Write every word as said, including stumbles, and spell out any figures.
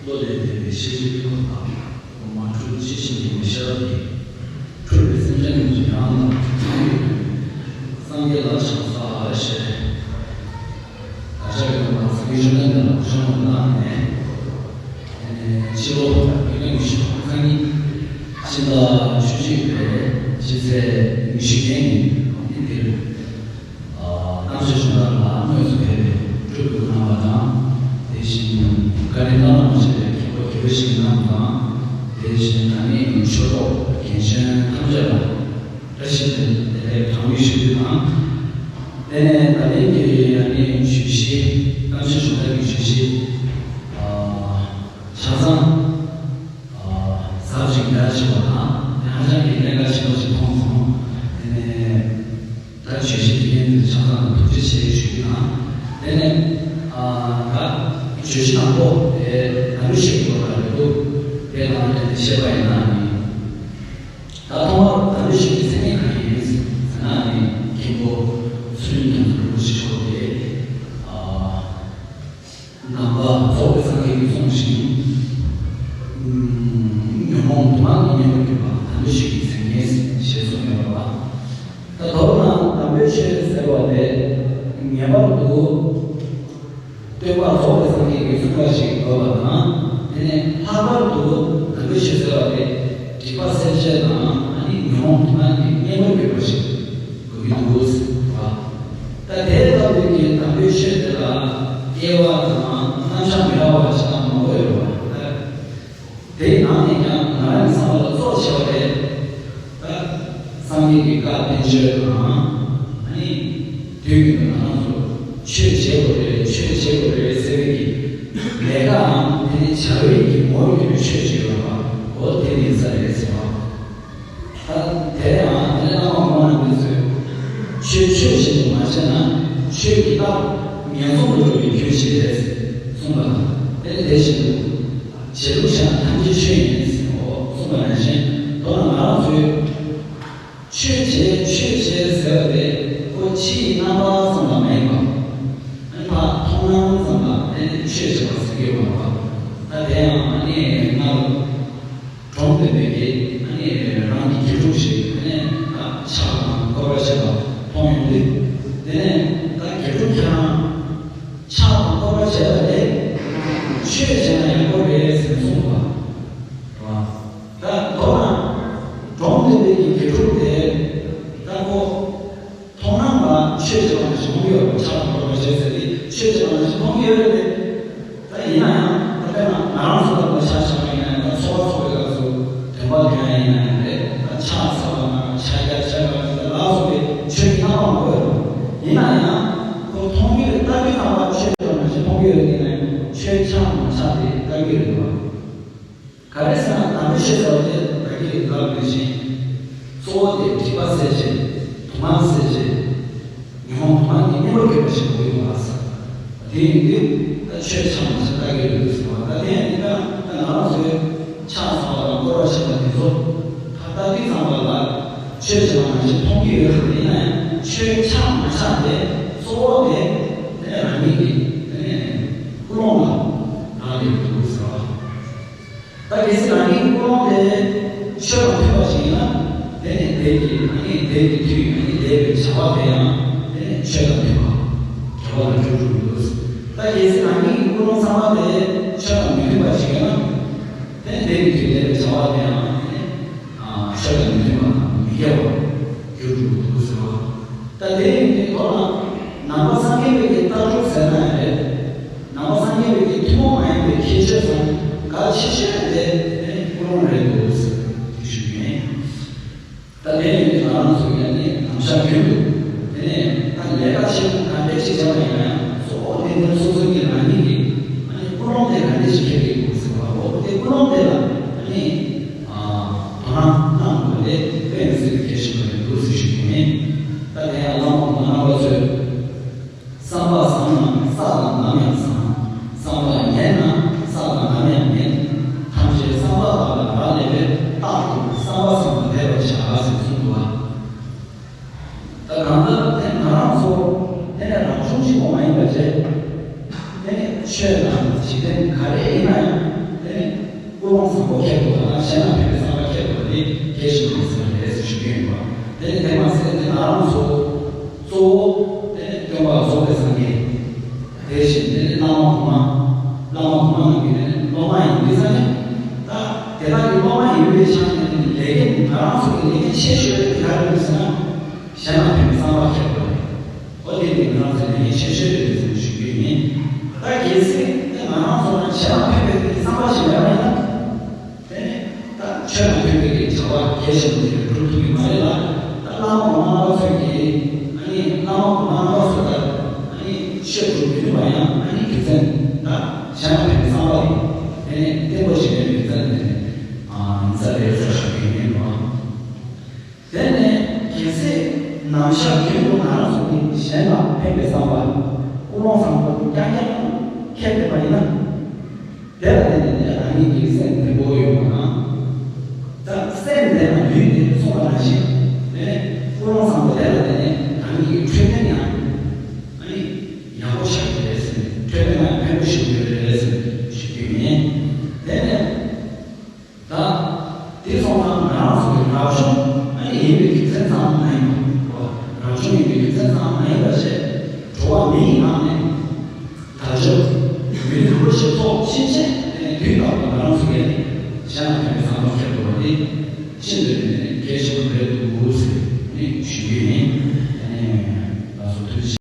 བློ་ལས་འདས་པའི་ཤེས་བྱའི་དབྱིངས་ལ་དག། མ་འཁྲུལ་ཇི་བཞིན་ཉིད་ཀྱི་ཤེས་རབ་ཀྱིས། འཁྲུལ་པའི་སེམས་ཅན་ཀུན་གྱི་ཡང་དག་སངས་རྒྱས་ཀྱི། སངས་རྒྱས་ལ་ཕྱག་འཚལ་ཞེས། བདག་ཅག་གི་སྟོན་པ་སངས་རྒྱས་བཅོམ་ལྡན་འདས་ལ་གུས་ཕྱག་གནང་ནས། ཕྱི་ལོ་ཉིས་སྟོང་ཉི་ཤུ་རྩ་གཉིས། ཕྱི་ཟླ་བཅུ་གཅིག་པའི་ཕྱི་ཚེས་ཉི་ཤུ་བརྒྱད་ཉིན་འདིར། གཏམ་བཤད་ཞུ་སྟངས་ལ་དངོས་སུ་ཕེབས་པའི་སྤྲུལ་སྐུ་གནང་བ་དང་། དེ་བཞིན་བཀའ་དྲིན་བླ་ན་མ་མཆིས་པའི་མཁན་པོ་དགེ་བའི་བཤེས་གཉེན་རྣམས་དང་། དེ་བཞིན་ད་ནི་ཆོས་གྲོགས་རྒན་གཞོན་ཐམས་ཅད་ལ་བཀྲ་ཤིས་བདེ་ལེགས་གྲངས་མེད་ཞུ་རྒྱུ་དང་། དེ་ནས་ད་ལན་གྱི་ཡང་ནི་བརྗོད་གཞི། གཏམ་བཤད་ཞུ་སྟངས་ཀྱི་བརྗོད་གཞི། ཆ་ཚང་། ཟབ་ཅིང་རྒྱ་ཆེ་བ་དང་། དེ་ཧ་ཅང་གི་གནད་འགག་ཆེན་པོ་ཞིག་མཐོང་སོང་། དེ་ནས་ད་བརྗོད་གཞི་དེ་ཡན་དུ་ཆ་ཚང་དུ་ཐུགས་རྗེ་ཆེ་ཞུ་རྒྱུ་དང་། དེ་ནས་ད་བརྗོད་གཞི་དང་པོ་དེ་ནང་པའི་ཆོས་ཀྱི་སྐོར་ལ་རེད་འདུག་དེ་དང་དེ་ནས་བཤད་པ་ཡིན་ན་ནི། ད་ཐོག་མར་ནང་པའི་ཆོས་ཀྱི་མཚན་ཉིད་གང་ཡིན་ཟེར་ན་ནི། མཁན་པོ་ཚུལ་ཁྲིམས་རྒྱ་མཚོ་རིན་པོ་ཆེ་མཆོག་གིས། ནང་པ་རྫོགས་པའི་སངས་རྒྱས་ཀྱིས་གསུངས་ཤིང་། ཉོན་མོངས་དུ་མ་གི་གཉེན་པོར་གྱུར་པ་ནང་པའི་ཆོས་ཀྱི་མཚན་ཉིད་ཞེས་གསུངས་ཡོད་པ། ད་མདོར་ན་ནང་པའི་ཆོས་ཟེར་བ་དེ་ངེས་པར་དུ་སྟོན་པ་རྫོགས་པའི་སངས་རྒྱས་ཀྱིས་གསུངས་པ་ཞིག་དགོས་པ་དང་། དེ་ནས་ལྷག་པར་དུ་ནང་པའི་ཆོས་ཟེར་བ་དེ་སྒྲིབ་པ་སེལ་བྱེད་དང་། ཨ་ནི་ཉོན་མོངས་དུ་མ་གི་གཉེན་པོར་གྱུར་པ་ཞིག་དགོས་ཀྱི་འདུག་ཟེར་བ། ད་དེ་ལྟ་བུའི་གི་དམ་པའི་ཆོས་དེ་ལ་དབྱེ་བ་དང་རྣམ་གཞག་མི་འདྲ་བ་ཞིག་མང་པོ་ཡོད་པ། ད་དེའི་ནང་ནས་ཀྱང་ང་རང་གི་བསམ་པ་ལ་གཙོ་ཆེ་བ་དེ། ད་སངས་རྒྱས་ཀྱི་བཀའ་བསྟན་བཅོས་དང་། ཨ་ནི་དུས་རྒྱུན་དུ་ང་རང་ཚོ་ཆོས་བྱེད་དགོས་རེད། ཆོས་བྱེད་དགོས་རེད་ཟེར་བའི་གི་ལས་ཀའམ་དེ་ནི་བྱ་བའི་གི་ངོ་བོར་གྱུར་པའི་ཆོས་ཅིག་ཡོད་པ། འོ་དེ་ཡིན་ས་རེད་ཟེར་བ། ད་དེ་ཡང་དེ་ནས་བླ་མ་གོང་མ་རྣམས་ཀྱིས་ཆོས་ཆོས་བཞིན་དུ་མ་བྱས་ན་ཆོས་ཀྱི་རྟགས་ངན་སོང་དུ་འགྲོ་བའི་རྒྱུ་ཞིག་རེད་གསུངས་པ་དང་། དེ་ནས་དེ་བཞིན་དུ་བྱེད་ལུགས་བྱས་ན་ཐམས་ཅད་ཆོས་ཡིན་ཟེར་ནོ་གསུངས་པ་ནང་བཞིན། མདོར་ན་ང་རང་ཚོས་ཆོས་བྱེད་ཆོས་བྱེད་ཟེར་བ་དེ་ཁོ་ཕྱིའི་རྣམ་པ་ཙམ་ལ་མ་ཡིན་པ། ཨ་ནི་ཕར་མཐོང་སྣང་ཙམ་ལ་བརྟེན་ནས་ཆོས་བྱེད་པ་ཟེར་གྱི་ཡོད་མ་རེད་པ། ད་དེ་ཡང་ཨ་ནི་སྔར་སྒྲོམ་སྟོན་པའི་གི་ཨ་ནི་རང་གི་དགེ་ཕྲུག་ཞིག་དེ་ནས་ད་ཕྱག་དང་སྐོར་བ་བྱེད་པ་མཐོང་ཡོང་དུས། དེ་ནས་ད་དགེ་ཕྲུག་ཁྱེད་རང་ཕྱག་དང་སྐོར་བ་བྱེད་པ་དེ་ཆོས་བྱས་ན་ཡག་པོ་རེད་ཟེར་གསུངས་པ་རེད་པ། ད་མདོར་ན་སྒྲོམ་སྟོན་པའི་གི་དགེ་ཕྲུག་དེ་ད་ཁོ། མཐོང་སྣང་ལ་ཆོས་བྱེད་པ་ནང་བཞིན་མཐོང་གི་ཡོད་པ། ཕྱག་དང་སྐོར་བ་བྱེད་ཟེར་ཏེ་ཆོས་བྱེད་པ་ནང་བཞིན་མཐོང་གི་ཡོད་རེད་དེ། ད་ཡིན་ན་ཡང་ད་དཔེར་ན་ང་རང་ཚོ་ལ་ཆ་བཞག་པ་ཡིན་ན་ཡང་། ད་འཚོ་བ་འཚོ་བའི་སྐབས་སུ་དོན་པ་ལེན་ཡ་ཡིན་ན་ཡང་རེད། ད་ཕྱག་འཚལ་བ་དང་ཕྱག་རྒྱ་བྱེད་པ་དེ་ལ་སོགས་པའི་ཆོས་ཀྱི་རྣམ་པ་མང་པོ་ཡོད་རེད། ཡིན་ན་ཡང་ཁོ་མཐོང་གི་རེད། ལྟ་གི་ཡོད་པ། ཆོས་བྱེད་པ་ནང་བཞིན་མཐོང་གི་ཡོད་རེད། ཡིན་ན་ཡང་ཆོས་ཆགས་མ་ཆགས་དེ་ལྟ་གི་རེད་པ། ག་རེ་ཟེར་ན་དམ་པའི་ཆོས་ཟེར་བ་དེ་ད་གིན་ལབ་པ་ནང་བཞིན། གཙོ་བོ་དེ་སྒྲིབ་པ་སེལ་བྱེད། དུག་ལྔ་སེལ་བྱེད། ཉོན་མོངས་དུག་ལྔ་གི་གཉེན་པོར་གྱུར་པ་ཞིག་དགོས་ཡོད་པ་ཟེར། དེ་ཡིན་དུས་ད་ཆོས་ཆགས་མ་ཆགས་ལྟ་གི་རེད་ཟེར་བ། ད་དེ་ཡིན་དུས་ད་ང་རང་ཚོའི་ཕྱག་འཚལ་བ་དང་སྐོར་བ་བྱེད་པ་དེ་ཚོ་ད་ལྟ་དུས་ཙམ་པ་ལ་ཆོས་བྱེད་པ་ནང་བཞིན་མཐོང་གི་ཡོད་རེད། ཡིན་ན་ཡང་ཆོས་ཆགས་མ་ཆགས་དེ་གཙོ་བོ་དེ་དེ་ནས་རང་ཉིད་ཀྱི་དེ་ནས་ཀུན་སློང་ལ་རག་ལས་ཀྱི་འདུག་ཟེར་བ། ད་གལ་སྲིད་རང་ཉིད་ཀྱི་ཀུན་སློང་དེ་ཆོས་དང་མཐུན་པ་ཞིག་ཡིན་ན། དེ་ནི་དེ་གི་ཨ་ནི་དེ་གི་མཐུན། ཨ་ནི་དེ་གི་བྱ་བ་དེ་ཡང་དེ་ནི་ཆོས་དང་མཐུན་པ་དགེ་བ་ལ་འགྱུར་འགྲོ་གི་འདུག་ད་གལ་སྲིད་རང་ཉིད་ཀྱི་ཀུན་སློང་བསམ་པ་དེ་ཆོས་དང་མི་མཐུན་པ་ཞིག་ཡིན་ན། དེ་ནི་དེ་གི་མཐུན་དེ་གི་བྱ་བ་དེ་ཡང་དེ་ནི་ཆོས་དང་མི་མཐུན་པ་དང་མི་དགེ་བ་འགྱུར་འགྲོ་གི་འདུག་ཟེར་བ། ད་དེ་ཡིན་དུས་མདོར་ན་ནང་པ་སངས་རྒྱས་པའི་གི་ལྟ་གྲུབ་ཟེར་ན་ཡང་རེད། ནང་པ་སངས་རྒྱས་པའི་གི་ཐུན་མོང་མ་ཡིན་པའི་ཁྱད་ཆོས་སམ་གལ་ཆེ་ཤོས་དེ་ནི་ཀུན་སློང་རེད་འདུག་ཟེར་དེ་ཞུ་གི་ཡིན། ད་དེ་ཡིན་དུས་ང་རང་ཚོ་ཡང་ནི་ནམ་ཞག་རྒྱུན་དུ་དེ་ནས་ད་ལས་ཀ་ཆེན་པོ་ག་འདྲས་ཅིག་བྱས་པ་ཡིན་ན་ཡང་གཙོ་བོ་དེ་ནི་སོ་སོ་གི་རང་ཉིད་ཀྱི་ཨ་ནི་ཀུན་སློང་དེ་ག་འདྲས་ཅིག་འཁྱེར་གྱི་ཡོད་ཟེར་བ། འོ་དེ་ཀུན་སློང་དེ་ལ་ཨ་ནི། དོ་སྣང་གནང་དགོས་དེ་དཔེ་མི་སྲིད་པའི་གལ་ཆེན་པོ་རེད་འདུག་ཟེར་ཞུ་གི་ཡིན། ད་དེ་ཡང་བླ་མ་གོང་མ་རྣམ་པ་ཚོས། བསམ་པ་བཟང་ན་བསགས་དང་ནམ་ཡང་བཟང་། བསམ་པ་ངན་ན་བསགས་དང་ནམ་ཡང་ངན། ཐམས་ཅད་བསམ་པ་དག་ལ་རག་ལས་པས། རྟག་ཏུ་བསམ་པ་བཟང་པོ་འདས་པར་བྱ་ཟེར་གསུངས་འདུག་བ། ད་གང་ལྟར་དེ་ང་རང་ཚོ་དེ་ནས་རང་བྱུང་གཅིག་པོ་མ་ཡིན་པ་བྱས། དེ་ནས་ཆོས་དང་འཇིག་རྟེན་ག་རེ་ཡིན་ན་ཡང་། ཁྱེར་དགོས་པ་དང་གཞན་ལ་ཕན་པའི་བསམ་པ་ཁྱེར་དགོས་པ་དེ་གལ་ཆེན་པོ་ཡིན་ཟེར་བ་རེད་ཟེར་ཞུ་གི་ཡིན་པ། དེ་ནི་དེ་མ་ཟད་དེ་ང་རང་ཚོ་གཙོ་བོ་དེ་ནི་སྟོན་པ་རྫོགས་པའི་སངས་རྒྱས། དེ་བཞིན་དེ་ནི་བླ་མ་གོང་མ། བླ་མ་གོང་མ་རྣམས་ཀྱི་དེ་ནི་སློབ་མ་ཡིན་པའི་ཆ་ནས། ད་དེ་དག་གི་སློབ་མ་ཡིན་པའི་ཆ་ནས་དེ་ནི་ལས་འགན། ང་རང་ཚོ་གི་ལས་འགན་ཆེ་ཤོས་དེ་ག་རེ་རེད་ཟེར་ན། གཞན་ལ་ཕན་པའི་བསམ་པ་ཁྱེར་དགོས་རེད། ཨོ་དེ་ནི་ང་རང་ཚོའི་ལས་འགན་ཆེ་ཤོས་རེད་ཟེར་ཞུ་རྒྱུ་ཡིན། ད་གལ་སྲིད་དེ་ང་རང་ཚོ་ལ་གཞན་ལ་ཕན་པའི་དེ་བསམ་པ་ཞིག་མེད་པ་ཡིན་ན། དེ་ནི་ད་ཆོས་དང་མཐུན་པའི་གི་བྱ་བ་གལ་ཆེན་པོ་དེ་འགྲུབ་ཐུབ་ཀྱི་མ་རེད་ལ། ད་བླ་མ་གོང་མ་རྣམ་པ་ཚོས་ཀྱིས་ཨ་ནི་བླ་མ་གོང་མ་རྣམ་པ་ཚོས་ད་ཨ་ནི་ཆོས་སྒྲུབ་མི་ཐུབ་པ་ཡིན་ན། ཨ་ནི་རྒྱུ་མཚན་ད་གཞན་ལ་ཕན་པའི་བསམ་པ་དེ་དེ་ནི་བརྟན་པོ་ཞིག་མེད་པའི་རྒྱུ་མཚན་དེ་ནི་ཨ་ཡིན་ས་རེད་ཟེར་ཞུ་གི་ཡིན་ནོ། དེ་ནས་གལ་སྲིད་ནམ་ཞག་རྒྱུན་དུ་ང་རང་ཚོ་གིས་གཞན་ལ་ཕན་པའི་བསམ་པ། ཀུན་སློང་བཟང་པོ་རྐྱང་རྐྱང་ཁྱེར་བསྡད་པ་ཡིན་ན། དེ་ལ་བརྟེན་ནས་ནི་རང་ཉིད་ཀྱི་སེམས་བདེ་པོ་ཡོང་བ་དང་། ད་སེམས་བདེ་ན་ལུས་བདེ་གསུངས་པ་ནང་བཞིན། དེ་ནས་ཀུན་སློང་བཟང་པོ་དེ་ལ་བརྟེན་ནས་རང་ཉིད་ཀྱི་འཕྲོད་བསྟེན་ཡང་ཨ་ནི་ཡག་པོ་ཆགས་ཀྱི་རེད་ཟེར། འཕྲོད་བསྟེན་ལ་ཕན་པོ་ཞིག་ཡོད་རེད་ཟེར་ཞུ་རྒྱུ་ཡིན། དེ་ནས། ད་དེ་སོང་ཙང་ང་རང་ཚོ་གི་རབ་བྱུང་ཨ་ནི་ཡིན་པའི་རྒྱུ་མཚན་ཙམ་མ་ཡིན་པ། རབ་བྱུང་ཡིན་པའི་རྒྱུ་མཚན་ཙམ་མ་ཡིན་པ་བྱས། འགྲོ་བ་མིའི་ངང་ནས་དལ་འབྱོར་མི་རིགས་རིན་པོ་ཆེ་ཐོབ་ཕྱིན་ཆད། དེ་ནས་དུས་རྟག་ཏུ་ང་རང་ཚོ་གས་གཞན་ལ་ཕན་པའི་བསམ་བློ་འཁྱེར་དགོས་པ་དེ་ཤིན་ཏུ་ནས་གལ་ཆེན་པོ་རེད་འདུག་ཟེར་ནས་ཞུ་རྒྱུ་ཡིན། ཨ་ནི་ལགས་སོ། ཐུགས་རྗེ་ཆེ།